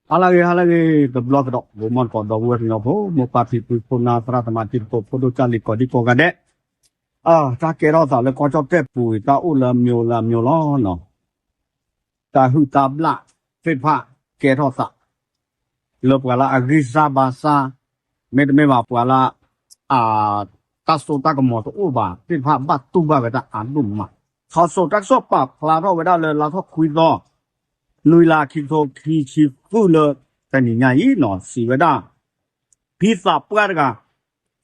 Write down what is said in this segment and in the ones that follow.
ဟါလၢအဂ့ၤ ဟါလၢအဂ့ၤ တဘျီကဒီး ဂီၤမီၢ်တကိး ဒီပုၢ်ဝဲၢ်ကညီဖိ မိၢ်ပၢ်ဖံဖု ဖိနၢ်သရၣ်သမါ တံၤသကိး ဖိဒိၣ်ကၢ်လံၤ ကိးဒံကိးဂၤဒဲး, တၢ်ကဲထီၣ်သးလၢကီၢ်ကၠီၣ်တဲၣ်ပူၤ တၢ်အိၣ်လၢအမျိုးလၢအမျိုးလီၤ. တၢ်ဟုၣ်တၢ်ဘျၣ်သ့ၣ်တဖၣ်ကဲထီၣ်သး လၢပှၤလၢအဂံၢ်စၢ်ဘါစၢ်, မ့တမ့ၢ်ဘၣ်ပှၤလၢ တၢ်စိတၢ်ကမီၤတအိၣ်ဘၣ်သ့ၣ်တဖၣ် ဘၣ်တူၢ်ဘၣ်ဝဲဒၣ်အါဒိၣ်မး. ထီၣ်စိၤတၢ်ကစီၣ်ပာ်ဖျါထီၣ်ဝဲဒၣ်လၢလါထီၣ်ခွံသီ နွံလါခံကထိခံဆံဃုလၢတနံၤညါအံၤနီၤ စံးဝဲဒၣ် ဖံသးပှၢ်တဂၤ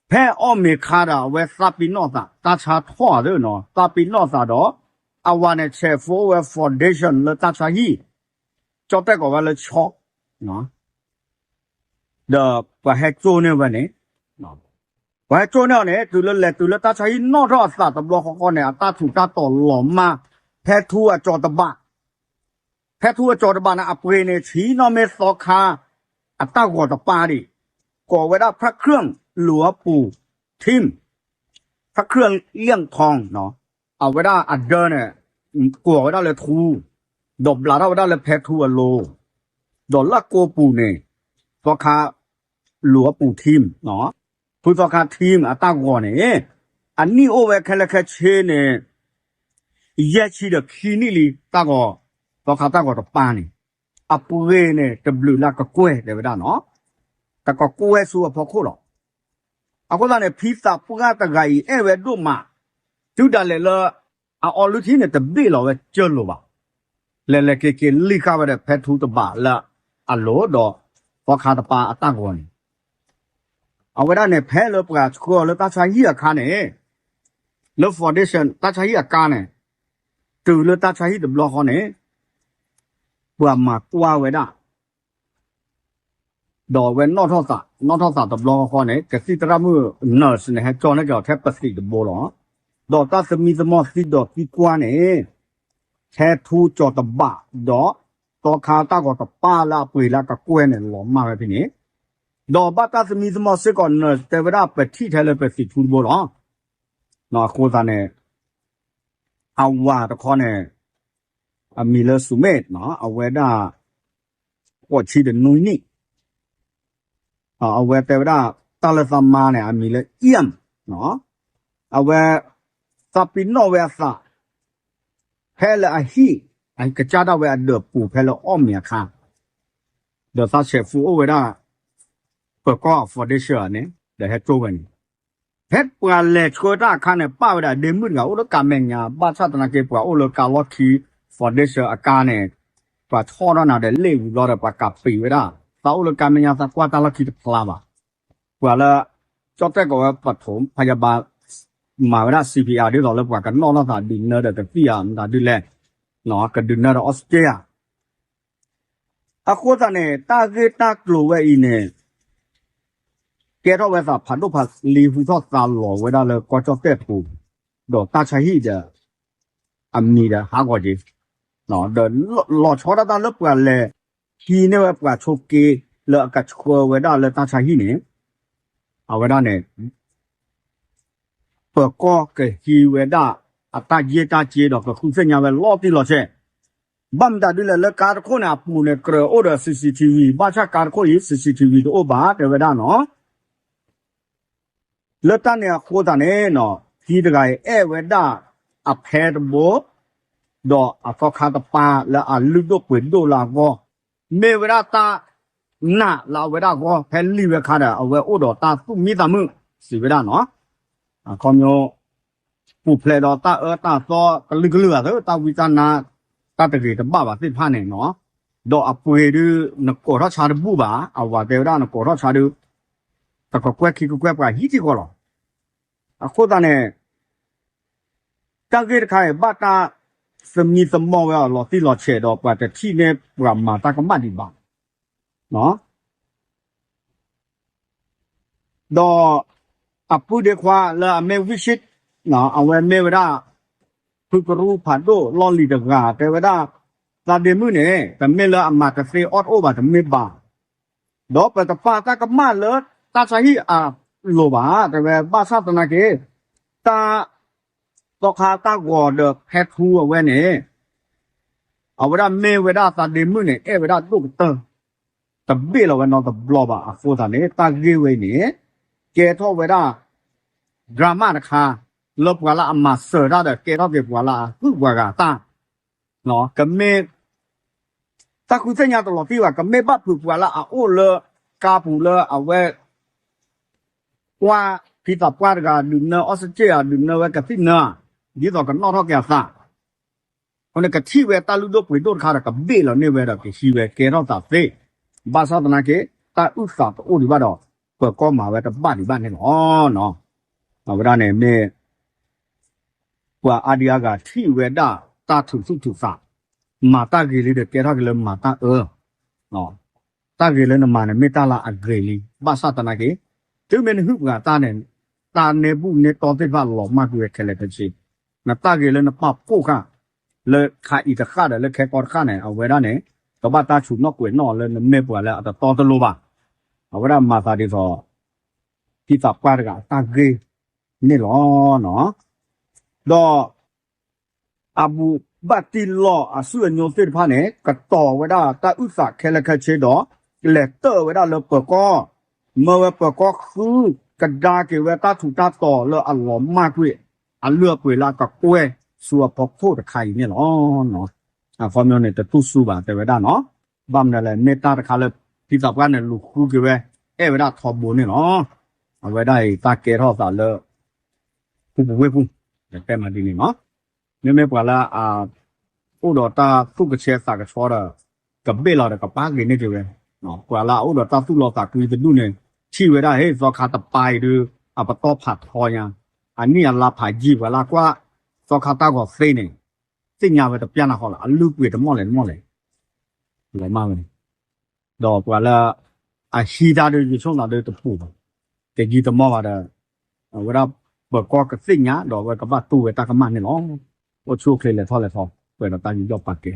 ဖဲအီၣ်မ့ၤခါဒီး အဝဲသးပ့ၤနီၣ်သး တၢ်ဆါထီၣ်ဧါနီၤ သးပ့ၤနီၣ်သးဒီး အဝၤန့ၣ် ဆဲးဖိအိၣ်ဝဲ foundation လၢတၢ်ဆါဟံၣ် ကၠီၣ်တဲၣ်ကိးဝဲလၢဆီ ဒီးပှၤဟဲကၠိန့ၢ်ဝဲန့ၣ် ပှၤဟဲကၠိန့ၢ်အီၤန့ၣ် တုၤလၢလဲၤတုၤလၢတၢ်ဆါဟံၣ်နီၣ်ထီၣ်အသးတဘျီဃီဃီန့ၣ် အတၢ်ထူးတၢ်တီၤလီၤမၢ် ဖဲထူအကၠီၤတဘး ဖဲထူအကၠီၤတဘးန့ၣ် အပှ့ၤန့ၣ် ဆံးနီၣ်မ့ၢ်သီခါ အတၢ်ဂီၤတပၤဒံး ကိးဝဲဒၣ် พระเครื่องหลวงปู่ทิม พระเครื่องเลี่ยงทอง အဝဲဒၣ်အဒၢန့ၣ် ကိးဝဲဒၣ်လၢထူ ဒီးဘျးထီၣ်ဝဲဒၣ်လၢဖဲထူအလိၤ ဒီးလၢကိးပူၤန့ၣ် သီခါ လူၤအပူၤထံ ဖုသီခါထံ အတၢ်ဂီၤန့ၣ် အနံၣ်အိၣ်ဝဲခဲလၢာ်ခဲဆ့န့ၣ် ယဲၢ်ဆံဒီးခံနံၣ်လံ တၢ်ဂီၤ သီခါတၢ်ဂီၤတပၤန့ၣ် အပှ့ၤန့ၣ် တဘျုးလၢကကွဲၢ်တဲဝဲဒၣ်နီၤ တကကွဲၢ်ဆူအဖီခိၣ်လီၤ. အဃိသတးန့ၣ် ဖံသးပှၢ်တဂၤအံၤအဲၣ်ဝဲဒိၣ်မး တုၤဒၣ်လဲာ်လၢ အအီလုၢ်ထံန့ၣ် တဘ့ၣ်လီၤဝဲကၢၢ်လိာ်ဘၣ်. လဲၤလဲၤက့ၤက့ၤလံၣ်ဃာ်ဝဲဒီး ဖဲထူတဘးလၢအလိၤဒီး သီခါတပၤအတၢ်ဂီၤန့ၣ် အဝဲဒၣ်န့ၣ် ဖဲလၢပှၤဆှၢလၢတၢ်ဆါဟံၣ်အခါန့ၣ် လၢ foundation တၢ်ဆါဟံၣ်အကါန့ၣ် တုၤလၢတၢ်ဆါဟံၣ်တဘျီဃီန့ၣ် ပှၤမၤကွၢ်ဝဲဒၣ် ဒီးအဝဲနီၣ်ထီၣ်သး နီၣ်ထီၣ်သးတဘျီဃီဃီန့ၣ် ကသံၣ်သရၣ်မုၣ် nurse န့ၣ် ဟဲကၠီန့ၢ်က့ၤအီၤထဲပသံးတဘိလီၤ. ဒီးတၢ်သမံသမိးသံဒီးသံကွၢ်န့ၣ် ထဲထူကၠီၤတဘး ဒီးသီခါတၢ်ဂီၤတပၤလၢအပှ့ၤလၢအကကွဲၢ်န့ၣ် လီၤမၢ်ဝဲဖဲန့ၣ် ဒီးဘၣ်တၢ်သမံသမိးစ့ၢ်ကီး nurse တဲဝဲဒၣ် ပထံၣ်ထဲလၢပသံးထူတဘိလီၤ. အဃိသတးန့ၣ် အဝၤတခီန့ၣ် အမံၤလၢ စူၤမ့ၣ် အဝဲဒၣ် ဃိးဆံဒီးနွံနံၣ် အဝဲတဲဝဲဒၣ် တၢ်လၢသးမါန့ၣ် အမံၤလၢ အံၣ် အဝဲ သးပ့ၤနီၣ်ဝဲအသး ဖဲလၢအဟံၣ် အကစၢ်ဒၣ်ဝဲအဒၢးပူၤဖဲလၢအီၣ်မ့ၤအခါ ဒီးသးဆဲးဖိအိၣ်ဝဲဒၣ် ပၢၤကီၢ်အ foundation န့ၣ် ဒီးဟဲကၠိဝဲန့ၣ် ဖဲပှၤလဲၤဆှၢတၢ်အခါန့ၣ် ပာ်ဝဲဒၣ်ဒ့မုၣ်တဂၤအိၣ်လၢကးမဲာ်ညါ ဘၣ်ဆၣ်သနာ်က့ ပှၤအိၣ်လၢကါလီၢ်ခံ foundation အကါန့ၣ် ပှၤဆီၣ်ထီၣ်နၤဒီးလ့ၣ်ဝံၤဘျီဒီး ပှၤကးပံာ်ဝဲဒၣ် သးအိၣ်လၢကါမဲာ်ညါ သးကွၢ်တၢ်လီၢ်ခံတဖျါဘၣ်. ပှၤလၢ ကၠီၣ်တဲၣ်ကိးဝဲ ပထူး ဖယါဘါ မၤဝဲဒၣ် CPR ဒ်သိးလၢပှၤကနီၣ်ထီၣ်သးဒုးနၢဒီး ကသံၣ်ဧါ မတၤဒုးလဲၣ် ကဒုးနၢဒီးအီစက့ယါ အဃိသတးန့ၣ် တၢ်ဂ့ၢ်တၢ်ကျိၤဝဲအံၤန့ၣ် ကဲထီၣ်ဝဲသးဖးဒိၣ်ဖးလံၤဟူထီၣ်သါလီၤဝဲဒၣ်လၢကီၢ်ကၠီၣ်တဲၣ်ပူၤ ဒီးတၢ်ဆါဟံၣ်ဒီး အမံၤဒီးဟးဂီၤက့ၤ ဒီးလီၤဆီဒၣ်တၢ်လၢပှၤလဲၤဟံးန့ၢ်ဝဲပှၤဆိးက့လၢအကဆှၢဝဲဒၣ်လၢတၢ်ဆါဟံၣ်န့ၣ် အဝဲဒၣ်န့ၣ် ပၢၤကီၢ်ကဟံးဝဲဒၣ် အတၢ်ယ့ၢ်တၢ်စ့ဒီးကဃုသ့ၣ်ညါဝဲလီၤတံၢ်လီၤဆဲး ဘၣ်မတၤဒ်လဲၣ်လၢကါတခိၣ်န့ၣ် အပူၤန့ၣ် ကြၢးအိၣ်ဒီး CCTV ဘၣ်ဆၣ်ကါတခိၣ်အံၤ CCTV တအိၣ်ဘၣ် တဲဝဲဒၣ်နီၤ လၢတၢ်န့ၣ်အဃိသတးန့ၣ်နီၤ ဖံတဂၤအံၤအဲၣ်ဝဲဒၣ် အဖဲတဘိ ဒီးအသီခါတပၤလၢအလုၢ်ဒိၣ်ပှ့ၤဒိၣ်လၢအဂီၢ် မ့ၢ်ဝဲဒၣ်တၢ်နာ်လၢအဝဲဒၣ်အဂီၢ် ဖဲလံာ်ဝဲခါဒီး အဝဲအိၣ်ဒီးတၢ်သူၣ်မံသးမုာ် စံးဝဲဒၣ်နီၤ အခီပညီ ပူၤဖျဲးဒီးတၢ်အၢတၢ်သီကလုာ်ကလုာ်အသိး တၢ်ဝံတၢ်နါ တၢ်တဂ့ၤတဘၣ်ဘၣ်သ့ၣ်တဖၣ်န့ၣ်နီၤ ဒီးအပှ့ၤဒုး နကိးထီၣ်ဆါတဘူၣ်ဘၣ် အဝၤတဲဝဲဒၣ်နကိးထီၣ်ဆါဒုး တကကွဲၢ်ခံကကွဲၢ်ပှၤဟံးထံကီးလီၤ. အဃိသတးန့ၣ် တၢ်ဂ့ၢ်တခါအံၤ ဘၣ်တၢ်သမံသမိးဝဲအီၤလီၤတံၢ်လီၤဆဲးဒီး ပှၤတထံၣ်န့ၢ်ပှၤမၤတၢ်ကမၣ်ဒံးဘၣ် ဒီးအပုၢ်ဒ့ခွါလၢအမ့ၢ်ဝံၡံး အဝဲမ့ၢ်ဝဲဒၣ် ဖုကရူၢ်ဖးဒိၣ်လီၢ်လံၤတဂၤ တဲဝဲဒၣ် သးဒ့မုၣ်န့ၣ် တမ့ၢ်လၢအမၤကသ့အီၣ်တအိၣ်ဘၣ် တမ့ၢ်ဘၣ် ဒီးပတပာ်တၢ်ကမၣ်လၢတၢ်ဆါဟံၣ်အလိၤဘၣ် တဲဝဲ ဘၣ်ဆၣ်သနာ်က့ တၢ် သီခါတၢ်ဂီၤဒီးဖဲထူအဝဲန့ၣ် အဝဲဒၣ်မ့ၢ်ဝဲဒၣ်သးဒ့မုၣ်န့ၣ် အဲၣ်ဝဲဒၣ်ဒိၣ်ကတၢၢ် တဘ့ၣ်လီၤဝဲနီတဘျီဘၣ်အဃိသတးန့ၣ် တၢ်ဂ့ၢ်ဝဲအံၤန့ၣ် ကဲထီၣ်ဝဲဒၣ် drama တခါ လၢပှၤလၢအမၤစၢၤတၢ်ဒီးကဲထီၣ်က့ၤပှၤလၢအဟုၣ်ပှၤဂၤတၢ် ကမ့ၢ် တၢ်ဃုသ့ၣ်ညါတလီၤတံၢ်ဘၣ် ကမ့ၢ်ဘၣ်ဖုးပှၤလၢအအိၣ်လၢကါပူၤလၢအဝဲ ပှၤဖံသးပှၢ်တဂၤ ဒုးနၢအီစကၢၣ်ဧါ ဒုးနၢဝဲကသံၣ်နၢဧါ ဒ်သိးကနီၣ်ထီၣ်က့ၤအသး အဃိန့ၣ် ကထံၣ်ဝဲတၢ်လုၢ်ဒိၣ်ပှ့ၤဒိၣ်တခါဒီး ကဘ့ၣ်လီၤန့ၢ်ဝဲဒီးကဟံးဝဲကဲထီၣ်သးသ့, ဘၣ်ဆၣ်သနာ်က့ တၢ်အုၣ်သးတအိၣ်ဒံးဘၣ်ဒီး ပၢၤကီၢ်မၤဝဲတဘၣ်ဒံးဘၣ်န့ၣ်လီၤ. အဝဲဒၣ်န့ၣ်မ့ၢ် ပှၤအါဒံအါဂၤထံၣ်ဝဲဒၣ်တၢ်ထူးထူးထူးသး, မၤတၢ်ဂ့ၤလံဒီးကဲထီၣ်က့ၤလၢမၤတၢ်အၢ တၢ်ဂ့ၤလၢနမၤန့ၣ် မ့ၢ်တၢ်လၢအဂ့ၤလံ. ဘၣ်ဆၣ်သနာ်က့ တုၤမ့ၢ်နဟုၣ်ပှၤတၢ်န့ၣ် တၢ်နဲဘူၣ်နဲတီသ့ၣ်တဖၣ်လီၤမၢ်ကွံာ်ဝဲခဲလၢာ်ခဲဆ့, နတၢ်ဂ့ၤလၢနပာ်ဖှိၣ်ဃာ် လၢခါအံၤတဃၣ်ဒီးလၢခဲကီတဃၣ်န့ၣ် အဝဲဒၣ်န့ၣ် ကဘၣ်တၢ်ဆူၣ်နီၣ်ကွဲးနီၣ်လၢနမဲာ်ပှၤလၢအတတီတလိၤဘၣ်. အဝဲဒၣ်မၤသးဒ်သိး ဖံသးပှၢ်တဂၤအတၢ်ဂ့ၢ်န့ၣ်လီၤ. ဒီး အဘူးဘၣ်တံၢ်လီၤအစုအညိသ့ၣ်တဖၣ်န့ၣ် ကတီၤဝဲဒၣ်တၢ်အုၣ်သးခဲလၢာ်ခဲဆ့ဒီး လဲၤတၢၢ်ဝဲဒၣ်လၢပၢၤကီၢ်, မၢဝဲပၢၤကီၢ်ဃု, ကဒါက့ၤဝဲတၢ်ထူးတၢ်တီၤလၢအလီၤမၢ်ကွံာ် အလုၢ်အပှ့ၤလၢအကကွဲၢ်ဆူအဖီခိၣ်တခါအံၤန့ၣ်လီၤ. အခီပညီန့ၣ် တတူၢ်စူၤဘၣ်တဲဝဲဒၣ်နီၤ, ဘၣ်မနုၤလဲၣ် မ့ၢ်တၢ်တခါလၢ ဖံသးပှၢ်န့ၣ်လူၤဃုက့ၤဝဲ အဲၣ်ဝဲဒၣ်ထီဘိန့ၣ်လီၤ. အဝဲဒၣ်အံၤတၢ်ကဲထီၣ်သးလၢ ပူပူဝ့ၢ်ပူၤ တဲမးဒ်န့ၣ်နီၤ. မ့မ့ၢ်ပှၤလၢအ အိၣ်ဒီးတၢ်သူၣ်ကဆှီသးကဆှီဒီး ကဘ့ၣ်လီၤဒီးကပာ်ဂ့ၤန့ၢ်က့ၤဝဲ, ပှၤလၢအအိၣ်ဒီးတၢ်သူၣ်လီသးကွံတဒူၣ်န့ၣ် ထံၣ်ဝဲဒၣ်ဟ့ၣ်သီခါတပၤအံၤဒုး အပတီၢ်ဖးထီညါ, အနံၣ်အလါဖးယံာ် ပှၤလၢအကွၢ်သီခါတၢ်ဂီၤသ့န့ၣ် သ့ၣ်ညါဝဲတပျၢ်နၤဃီလီၤ အလုၢ်ပှ့ၤတမီၢ်လဲၣ်တမီၢ်လဲၣ် လီၤမၢ်ဝဲန့ၣ် ဒီးပှၤလၢ အဟံးတၢ်ဒုး ယဆိကမိၣ်သးဒုးတပူၤဘၣ်, တယံာ်တမီၢ်ဘၣ်ဒီး အဝဲဒၣ်ပၢၤကီၢ်ကသ့ၣ်ညါ ဒီးအဝဲကဘၣ်တူၢ်ဝဲတၢ်ကမၣ်န့ၣ်လီၤ. အိၣ်ဆူၣ်အိၣ်ချ့လဲၤထီၣ်လဲၤထီ ပှဲၤဒီးတၢ်ယူးယီၣ်ပာ်ကဲ